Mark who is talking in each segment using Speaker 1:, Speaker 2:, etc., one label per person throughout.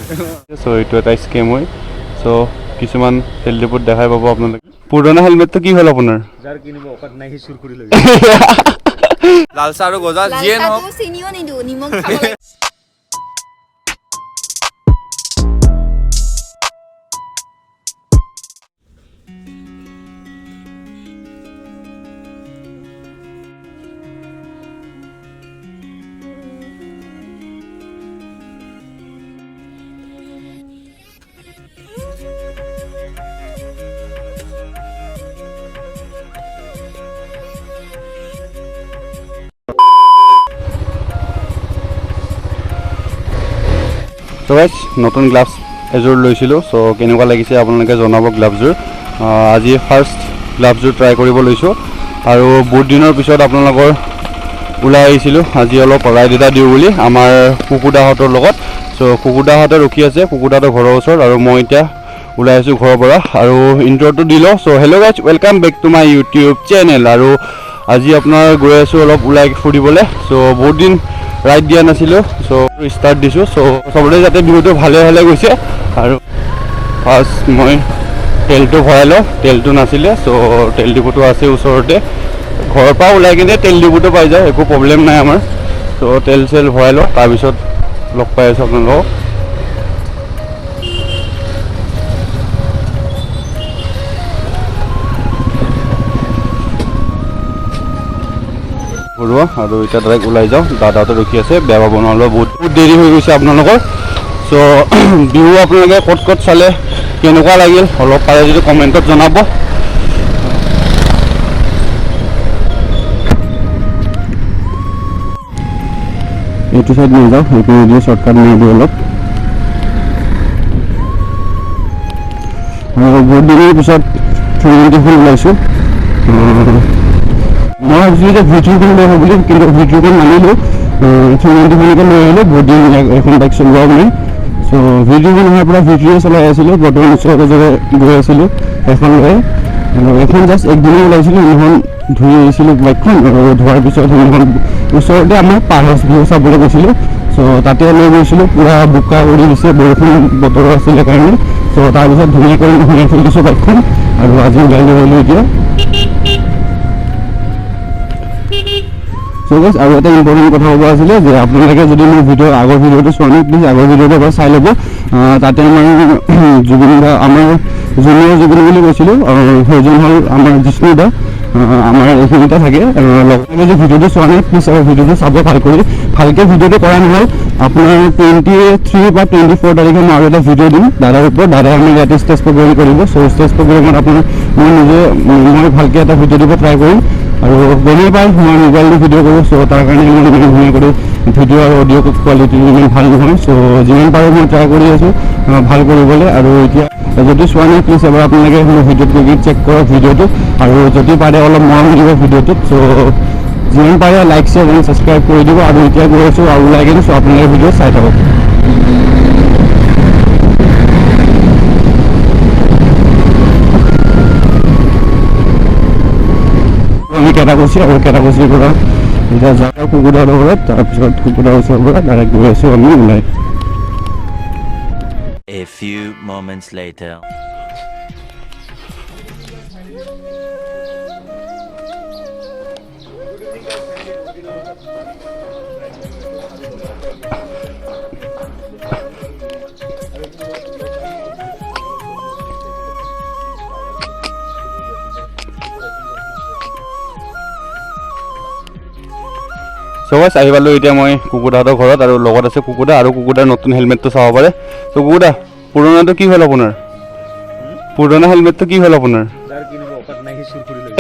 Speaker 1: চ' এইটো এটা স্কেম হয়। চ' কিছুমান তেল ডিপুত দেখাই পাব আপোনালোকে। পুৰণা হেলমেটটো কি হ'ল আপোনাৰ?
Speaker 2: যাৰ কিনিব অকাত নাই, সি চুৰ কৰি লৈ।
Speaker 3: লাল চাহ আৰু গজা যিয়ে নহওক,
Speaker 4: চেনিও নিদিওঁ, নিমখ খাব লাগে।
Speaker 1: চ' গাইজ, নতুন গ্লাভছ এযোৰ লৈছিলোঁ। চ' কেনেকুৱা লাগিছে আপোনালোকে জনাব গ্লাভছযোৰ। আজি ফাৰ্ষ্ট গ্লাভছযোৰ ট্ৰাই কৰিব লৈছোঁ আৰু বহুত দিনৰ পিছত আপোনালোকৰ ওলাই আহিছিলোঁ আজি অলপ ৰাইড এটা দিওঁ বুলি আমাৰ কুকুদাহঁতৰ লগত। চ' কুকুদাহঁতে ৰখি আছে কুকুদাহঁতৰ ঘৰৰ ওচৰত আৰু মই এতিয়া ওলাই আছোঁ ঘৰৰ পৰা আৰু ইণ্ট্ৰটো দি লওঁ। So hello guys, welcome back to my YouTube channel. আৰু আজি আপোনাৰ গৈ আছোঁ অলপ ওলাই ফুৰিবলৈ। চ' বহুত দিন ৰাইড দিয়া নাছিলোঁ, চ' ষ্টাৰ্ট দিছোঁ। চ' চবৰে যাতে বিহুটো ভালে ভালে গৈছে। আৰু ফাৰ্ষ্ট মই তেলটো ভৰাই লওঁ, তেলটো নাছিলে। চ' তেল ডিপুটো আছে ওচৰতে, ঘৰৰ পৰা ওলাই কিনে তেল ডিপুটো পাই যায়, একো প্ৰব্লেম নাই আমাৰ। চ' তেল চেল ভৰাই লওঁ, তাৰপিছত লগ পাই আছোঁ আপোনালোকক। ঘৰুৱা আৰু এতিয়া ডাইৰেক্ট ওলাই যাওঁ, দাদাহঁতে ৰখি আছে, বেয়া পাব নহ'লেও বহুত বহুত দেৰি হৈ গৈছে আপোনালোকৰ। চ' বিহু আপোনালোকে ক'ত ক'ত চালে, কেনেকুৱা লাগিল অলপ পাৰে যদি কমেণ্টত জনাব। এইটো চাইড নাযাওঁ, সেইটো নিদিওঁ, শ্বৰ্টকাট নিদিওঁ অলপ। আৰু বহুত দিনৰ পিছত 394 ওলাইছোঁ। মই ভাবিছিলোঁ যে ভি3খন লৈ আহোঁ বুলি, কিন্তু ভি3খন নানিলোঁ, 394খনকে লৈ আহিলোঁ। বহুত দিন এখন বাইক চলোৱাও নাই। চ' ভি3খন অহাৰ পৰা ভি3য়ে চলাই আছিলোঁ, বৰ্তমান ওচৰে পাজৰে গৈ আছিলোঁ এখন লৈ। আৰু এখন জাষ্ট একদিনেই ওলাইছিলোঁ, সেইদিনাখন ধুই আহিছিলোঁ বাইকখন। আৰু ধোৱাৰ পিছত সেইদিনাখন ওচৰতে আমাৰ পাৰস বিহু চাবলৈ গৈছিলোঁ। চ' তাতে লৈ গৈছিলোঁ, পূৰা বোকা উৰি দিছে, বৰষুণ বতৰ আছিলে কাৰণে। চ' তাৰপিছত ধুনীয়াকৈ সোমাই থৈ দিছোঁ বাইকখন আৰু আজি ওলাই লৈ আহিলোঁ এতিয়া। চ' গাইজ, আৰু এটা ইম্পৰ্টেণ্ট কথা ক'ব আছিলে যে আপোনালোকে যদি মোৰ ভিডিঅ' আগৰ ভিডিঅ'টো চোৱা নাই, প্লিজ আগৰ ভিডিঅ'টো এবাৰ চাই ল'ব। তাতে আমাৰ জুবিন দা, আমাৰ জুনিয়ৰ জুবিন বুলি কৈছিলোঁ, সেইজন হ'ল আমাৰ জিষ্ণু দা, আমাৰ এইখিনিতে থাকে। লগতে যদি ভিডিঅ'টো চোৱা নাই, প্লিজ এবাৰ ভিডিঅ'টো চাব ভাল কৰি। ভালকৈ ভিডিঅ'টো কৰা নহ'ল, আপোনাৰ 23 বা 24 তাৰিখে মই আৰু এটা ভিডিঅ' দিম দাদাৰ ওপৰত। দাদাই আমাৰ ইয়াতে ষ্টেজ প্ৰগ্ৰেম কৰিব। চ' ষ্টেজ প্ৰগ্ৰেমত আপোনাৰ মই নিজে মই ভালকৈ এটা ভিডিঅ' দিব ট্ৰাই কৰিম। আৰু গমেই পায় মই মোবাইলটো ভিডিঅ' কৰোঁ, চ' তাৰ কাৰণে মই ইমান ধুনীয়া কৰি ভিডিঅ' আৰু অডিঅ' কোৱালিটি ইমান ভাল নহয়। চ' যিমান পাৰোঁ মই ট্ৰাই কৰি আছোঁ ভাল কৰিবলৈ। আৰু এতিয়া যদি চোৱা নাই, প্লিজ এবাৰ আপোনালোকে মোৰ ভিডিঅ'ত গৈ চেক কৰক ভিডিঅ'টো, আৰু যদি পাৰে অলপ মৰম দিব ভিডিঅ'টোত। চ' যিমান পাৰে লাইক শ্বেয়াৰ এণ্ড ছাবস্ক্ৰাইব কৰি দিব। আৰু এতিয়া গৈ আছোঁ আৰু ওলাই কিনে, চ' আপোনালোকে ভিডিঅ' চাই থাকক। আমি কেটাকুচি আৰু কেটাকুচিৰ পৰা এতিয়া যাওঁ কুকুৰাৰ ঘৰত, তাৰপিছত কুকুৰাৰ ওচৰৰ পৰা ডাইৰেক্ট গৈ আছোঁ আমি ওলাই।
Speaker 5: A few moments later.
Speaker 1: So guys, আহি পালোঁ এতিয়া মই কুকুৰাহঁতৰ ঘৰত আৰু লগত আছে কুকুৰা আৰু কুকুৰাৰ নতুন হেলমেটটো চাব পাৰে। চ' কুকুৰা, পুৰণাটো কি হ'ল আপোনাৰ? পুৰণা হেলমেটটো কি হ'ল আপোনাৰ?
Speaker 2: যাৰ কিনিব অকাত নাই, সি চুৰ কৰি লৈ।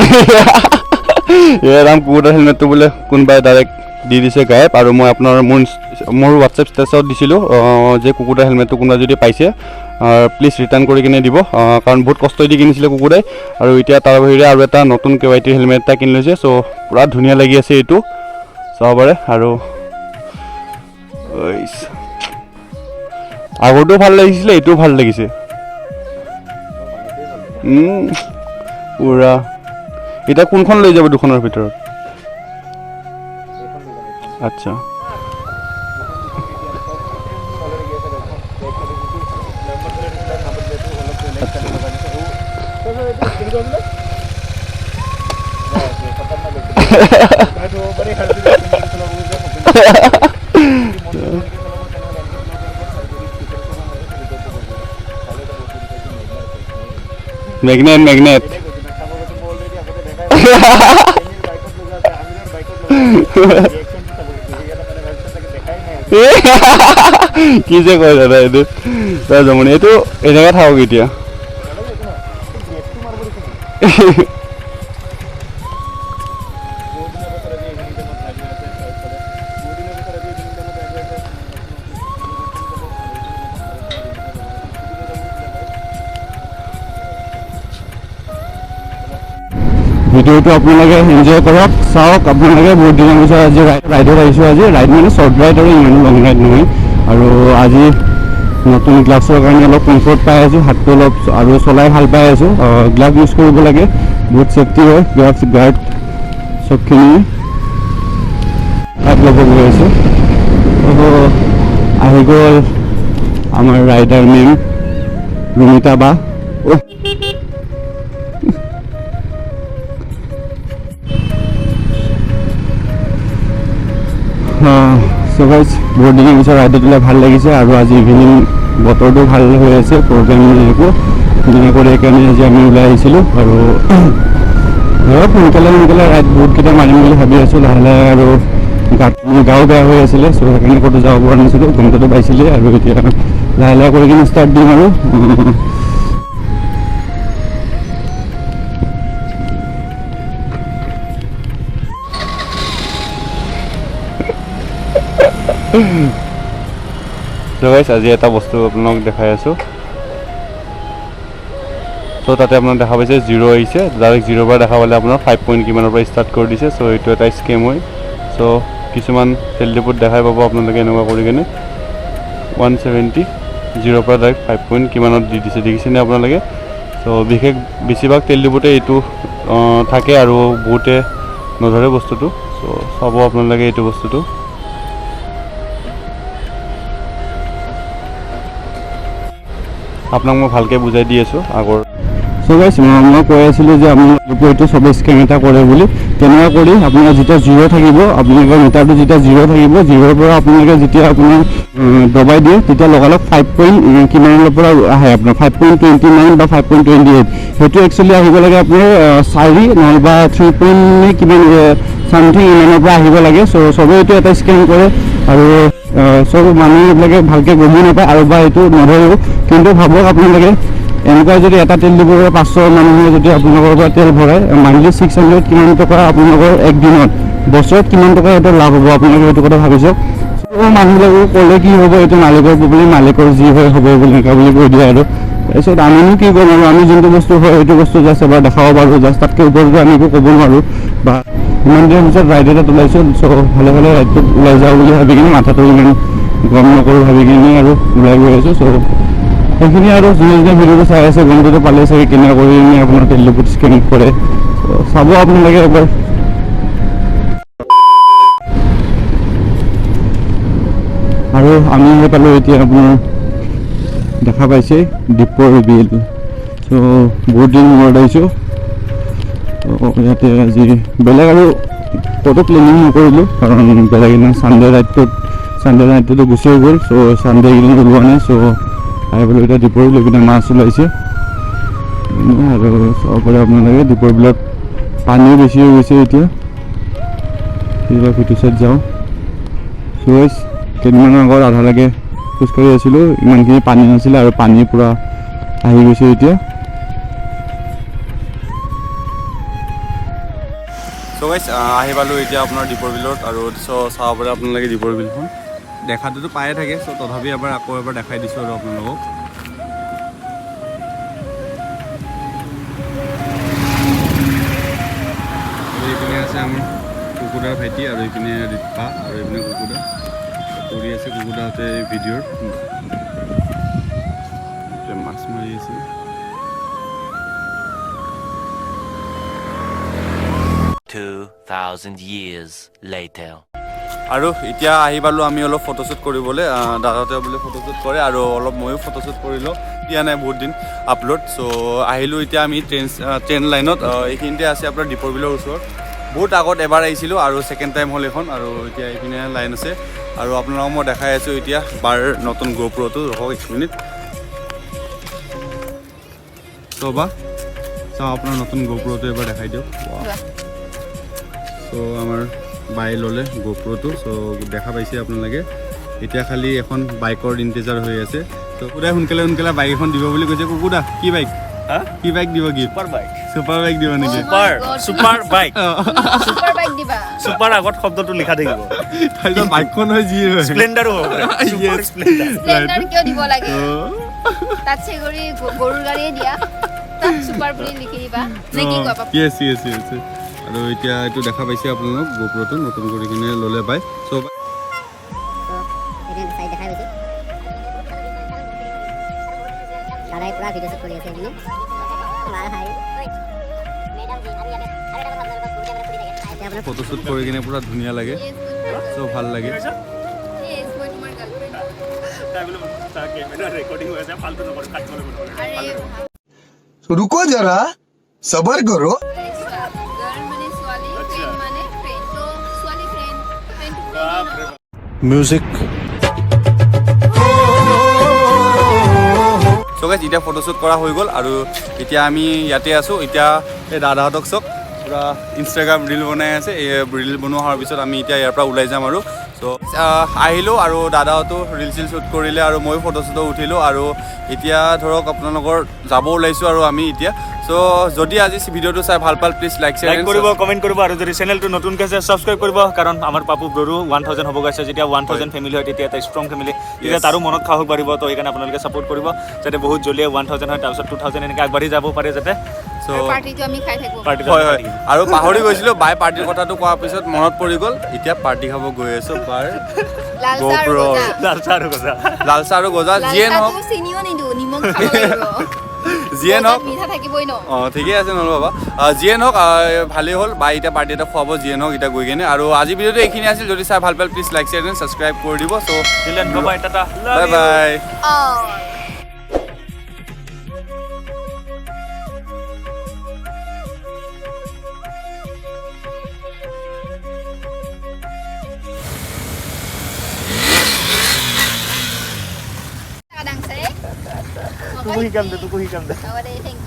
Speaker 1: এ ৰাম, কুকুৰাৰ হেলমেটটো বোলে কোনোবাই ডাইৰেক্ট দি দিছে গায়ব। আৰু মই আপোনাৰ মোৰ হোৱাটছএপ ষ্টেটাছত দিছিলোঁ যে কুকুৰাৰ হেলমেটটো কোনোবাই যদি পাইছে প্লিজ ৰিটাৰ্ণ কৰি কিনে দিব, কাৰণ বহুত কষ্ট দি কিনিছিলে কুকুৰাই। আৰু এতিয়া তাৰ বাহিৰে আৰু এটা নতুন কে ৱাই টিৰ হেলমেট এটা কিনি লৈছে। চ' পূৰা ধুনীয়া লাগি আছে এইটো, চাব পাৰে। আৰু আগৰটোও ভাল লাগিছিলে, এইটোও ভাল লাগিছে। পূৰা এতিয়া কোনখন লৈ যাব দুখনৰ ভিতৰত? আচ্ছা। Magnet magnet. কি যে কয় দাদা, এইটো তই জমনি, এইটো এনেকৈ থাকক এতিয়া। ভিডিঅ'টো আপোনালোকে এনজয় কৰক, চাওক আপোনালোকে। বহুত দিনৰ পিছত আজি ৰাইডত আহিছোঁ। আজি ৰাইড মানে শ্বৰ্ট ৰাইড আৰু ইমানো লং ৰাইড নহয়। আৰু আজি নতুন গ্লাভছৰ কাৰণে অলপ কমফৰ্ট পাই আছোঁ, হাতটো অলপ আৰু চলাই ভাল পাই আছোঁ। গ্লাভ ইউজ কৰিব লাগে, বহুত ছেফটি হয়। গ্লাভছ, গাৰ্ড চবখিনি তাত ল'ব গৈ আছোঁ। আহি গ'ল আমাৰ ৰাইডাৰ মেম ৰুমিতা বা। চ' গাইজ, বহুত দিনৰ পিছত ৰাইডত ওলাই ভাল লাগিছে। আৰু আজি ইভিনিং বতৰটো ভাল হৈ আছে, প্ৰব্লেম নাই একো ধুনীয়া কৰি, সেইকাৰণে আজি আমি ওলাই আহিছিলোঁ। আৰু ধৰক সোনকালে সোনকালে ৰাইড বহুতকেইটা মাৰিম বুলি ভাবি আছোঁ লাহে লাহে। আৰু মোৰ গাও বেয়া হৈ আছিলে, চ' সেইকাৰণে ক'তো যাব পৰা নাছিলোঁ, গমটোতো পাইছিলে। আৰু এতিয়া লাহে লাহে কৰি কিনে ষ্টাৰ্ট দিম আৰু। গাইছ, আজি এটা বস্তু আপোনালোক দেখাই আছোঁ। চ' তাতে আপোনাক দেখা পাইছে জিৰ' আহিছে, ডাইৰেক্ট জিৰ'ৰ পৰা দেখা পালে আপোনাৰ 5 পইণ্ট কিমানৰ পৰা ষ্টাৰ্ট কৰি দিছে। চ' এইটো এটা স্কেম হয়। চ' কিছুমান তেল ডিপুত দেখাই পাব আপোনালোকে এনেকুৱা কৰি কিনে 170 জিৰ'ৰ পৰা ডাইৰেক্ট 5 পইণ্ট কিমানত দি দিছে, দেখিছেনে আপোনালোকে? চ' বিশেষ বেছিভাগ তেল ডিপুতে এইটো থাকে আৰু বহুতে নধৰে বস্তুটো। চ' চাব আপোনালোকে এইটো বস্তুটো। আপোনাক মই ভালকৈ বুজাই দি আছোঁ আগৰ। চ' গাইছ, মই কৈ আছিলোঁ যে আপোনালোকে এইটো চবেই স্কেম এটা কৰে বুলি। তেনেকুৱা কৰি আপোনাৰ যেতিয়া জিৰ' থাকিব, আপোনালোকৰ মিটাৰটো যেতিয়া জিৰ' থাকিব, জিৰ'ৰ পৰা আপোনালোকে যেতিয়া আপোনাৰ দবাই দিয়ে, তেতিয়া লগালগ 5 পইণ্ট কিমানৰ পৰা আহে আপোনাৰ 5.29 বা 5.28। সেইটো একচুৱেলি আহিব লাগে আপোনাৰ 4 নহ'বা 3 পইণ্ট কিমান চামথিং ইমানৰ পৰা আহিব লাগে। চ' চবেই এইটো এটা স্কেম কৰে আৰু চব মানুহবিলাকে ভালকৈ গমো নাপায় আৰু বা এইটো নধৰেও। কিন্তু ভাবক আপোনালোকে, এনেকুৱা যদি এটা তেল ডিপুৰ পৰা 500 মানুহে যদি আপোনালোকৰ পৰা তেল ভৰাই মান্থলি 600 কিমান টকা আপোনালোকৰ একদিনত, বছৰত কিমান টকা এটা লাভ হ'ব, আপোনালোকে সেইটো কথা ভাবিছে। চ' মানুহবিলাকো ক'লে কি হ'ব, এইটো মালিকৰ প্ৰব্লেম, মালিকৰ যি হয় হ'ব বুলি এনেকুৱা বুলি কৈ দিয়ে। আৰু তাৰপিছত আমিনো কি ক'ম আৰু, আমি যোনটো বস্তু হয় সেইটো বস্তু জাষ্ট এবাৰ দেখাব পাৰোঁ, জাষ্ট তাতকৈ ওপৰতো আমি একো ক'ব নোৱাৰোঁ। বা ইমান দিনৰ পিছত ৰাইড এটাত ওলাইছোঁ, চ' ভালে ভালে ৰাইডটোত ওলাই যাওঁ বুলি ভাবি কিনে মাথাটো ইমান গৰম নকৰোঁ ভাবি কিনে আৰু ওলাই গৈ আছোঁ। চ' সেইখিনি আৰু যোনে যোনে ভিডিঅ'টো চাই আছে গমটোতো পালে চাগে কেনেকুৱা কৰি কিনে আপোনাৰ তেল ডিপুত স্কেন কৰে। চাব আপোনালোকে এবাৰ। আৰু আমি আহি পালোঁ এতিয়া আপোনাৰ দেখা পাইছে দীপৰ বিল। চ' বহুত দিন মূৰত আহিছোঁ ইয়াতে। আজি বেলেগ আৰু ক'তো প্লেনিং নকৰিলোঁ, কাৰণ বেলেগ দিনা ছানডে ৰাইডটোতো গুচিয়ে গ'ল। চ' ছানডে এইকেইদিন ওলোৱা নাই। চ' আহি পালোঁ এতিয়া দীপৰ বিল, এইপিনে মাছ ওলাইছে আৰু চাব পাৰে আপোনালোকে দীপৰ বিলত পানীও বেছি হৈ গৈছে এতিয়া। সেইটো চাইড যাওঁ। চ' কেইদিনমানৰ আগত আধালৈকে খোজকাঢ়ি আছিলোঁ, ইমানখিনি পানী নাছিলে আৰু পানী পূৰা আহি গৈছে এতিয়া।
Speaker 3: চ' গাইছ, আহি পালোঁ এতিয়া আপোনাৰ দীপৰ বিলত। আৰু চ' চাব পাৰে আপোনালোকে দীপৰ বিলখন দেখাটোতো পায়ে থাকে, চ' তথাপি এবাৰ আকৌ এবাৰ দেখাই দিছোঁ আৰু আপোনালোকক। এইপিনে আছে আমাৰ কুকুৰাৰ ভাইটি আৰু এইপিনে ৰিপা আৰু এইপিনে কুকুৰা কৰি আছে। কুকুৰাহঁতে ভিডিঅ'ৰ মাছ মাৰি আছে।
Speaker 5: 2000 years later.
Speaker 3: আৰু এতিয়া আহি পালোঁ আমি অলপ ফটোশ্বুট কৰিবলৈ। দাদাহঁতে বোলে ফটোশ্বুট কৰে আৰু অলপ ময়ো ফটোশ্বুট কৰিলোঁ, দিয়া নাই বহুত দিন আপলোড। চ' আহিলোঁ এতিয়া আমি ট্ৰেইন ট্ৰেইন লাইনত। এইখিনিতে আছে আপোনাৰ দীপৰ বিলৰ ওচৰত। বহুত আগত এবাৰ আহিছিলোঁ আৰু ছেকেণ্ড টাইম হ'ল এইখন। আৰু এতিয়া এইপিনে লাইন আছে আৰু আপোনালোকক মই দেখাই আছোঁ এতিয়া বাৰ নতুন গোপ্ৰ'টো। ৰখক এক মিনিট। চ' বা চাওঁ আপোনাৰ নতুন গোপ্ৰ'টো এবাৰ দেখাই দিয়ক। চ' আমাৰ বাই ল'লে গোপ্ৰ'টো। চ' দেখা পাইছে আপোনালোকে। এতিয়া খালি এখন বাইকৰ ইণ্টেজাৰ হৈ আছে। চ' কুকুৰাই সোনকালে সোনকালে বাইক এখন দিব বুলি কৈছে। কুকুৰা কি বাইক, কি বাইক দিব? কি
Speaker 2: সুপাৰ বাইক?
Speaker 3: সুপাৰ বাইক দিব নেকি?
Speaker 2: Super super bike.
Speaker 4: Super bike দিবা।
Speaker 2: সুপাৰ আগত শব্দটো লিখা থাকিব।
Speaker 3: তাৰপিছত বাইকখন হয় যি হয়
Speaker 2: স্প্লেণ্ডাৰো হ'ব পাৰে। Super Splendor.
Speaker 4: Splendor কিয় দিব লাগে? তাতছে কৰি গৰুৰ গাড়ীয়ে দিয়া, তাত চুপাৰ বুলি লিখি দিবা নে কি কোৱা পাপা?
Speaker 3: য়েছ য়েছ য়েছ। আৰু এতিয়া এইটো দেখা পাইছে আপোনালোক গোপ্ৰ'টো নতুন কৰি কিনে ল'লে বাই। চ'
Speaker 6: চাই দেখাই গৈছে, দাদাই পুৰা ভিডিঅ' শ্বুট কৰি আছে এইপিনে। এতিয়া আপোনাৰ
Speaker 3: ফটোশ্বুট কৰি কিনে পুৰা ধুনীয়া লাগে। চ' ভাল লাগে।
Speaker 4: Yes, মই তোমাৰ গাৰ্লফ্ৰেণ্ড।
Speaker 2: তাই বোলে তাৰ কেমেৰা ৰেকৰ্ডিং হৈ আছে, ফাল্টু নকৰো, কাটিব লাগিব নহ'লে।
Speaker 4: আৰে
Speaker 7: रुको जरा, सबर करो।
Speaker 4: গাৰ্ল মানে ছোৱালী, ফ্ৰেণ্ড মানে ফ্ৰেণ্ড। তো ছোৱালী ফ্ৰেণ্ড, ফ্ৰেণ্ড।
Speaker 2: বাপৰে।
Speaker 5: Music.
Speaker 3: চ' গাইজ, এতিয়া ফটোশ্বুট কৰা হৈ গ'ল আৰু এতিয়া আমি ইয়াতে আছোঁ। এতিয়া এই দাদাহঁতক চাওক, পূৰা ইনষ্টাগ্ৰাম ৰিল বনাই আছে। এই ৰিল বনোৱা হোৱাৰ পিছত আমি এতিয়া ইয়াৰ পৰা ওলাই যাম আৰু। চ' আহিলোঁ আৰু দাদাহঁতো ৰিল চিল শ্বুট কৰিলে আৰু ময়ো ফটো চটো উঠিলোঁ আৰু এতিয়া ধৰক আপোনালোকৰ যাব ওলাইছোঁ আৰু আমি এতিয়া। চ' যদি আজি ভিডিঅ'টো চাই ভাল পাল, প্লিজ লাইক
Speaker 2: লাইক কৰিব, কমেণ্ট কৰিব আৰু যদি চেনেলটো নতুনকৈ আছে ছাবস্ক্ৰাইব কৰিব, কাৰণ আমাৰ পাপু ব্ৰৰো 1000 হ'ব গৈছে। যেতিয়া 1000 ফেমিলি হয় তেতিয়া এটা ষ্ট্ৰং ফেমিলি, তেতিয়া তাৰো মনত সাহস বাঢ়িব। তো সেইকাৰণে আপোনালোকে ছাপোৰ্ট কৰিব যাতে বহুত জল্দি 1000 হয়, তাৰপিছত 2000 এনেকৈ আগবাঢ়ি যাব পাৰে যাতে।
Speaker 3: চ'
Speaker 4: পাৰ্টিটো আমি খাই থাকো।
Speaker 2: পাৰ্টি।
Speaker 3: হয় হয়, আৰু পাহৰি গৈছিলোঁ, বাই পাৰ্টিৰ কথাটো কোৱাৰ পিছত মনত পৰি গ'ল। এতিয়া পাৰ্টি খাব গৈ আছোঁ বাৰ
Speaker 4: লাল চাহ আৰু
Speaker 3: GoPro।
Speaker 4: গজা।
Speaker 2: লাল চাহ আৰু গজা।
Speaker 3: লাল চাহ আৰু গজা।
Speaker 4: লাল
Speaker 3: যিয়ে নহওক,
Speaker 4: চাহটো চেনিও নিদিওঁ, নিমখ খাব লাগিব।
Speaker 3: যিয়ে নহওক,
Speaker 4: গজাত মিঠা থাকিবই ন।
Speaker 3: অঁ, ঠিকে আছে নহ'লে বাবা। যিয়ে নহওক, ভালেই হ'ল, বা এতিয়া পাৰ্টি এটা খুৱাব যিয়ে নহওক এতিয়া গৈ কিনে। আৰু আজি ভিডিঅ'টো এইখিনি আছিল। যদি চাই ভাল পালে please like, share and subscribe কৰি দিব। চ'
Speaker 2: বাই, টাটা।
Speaker 3: Bye bye.
Speaker 4: অঁ।
Speaker 2: তোকো শিকাম দে, তোকো শিকাম দে।
Speaker 4: হ'ব দে, thank U.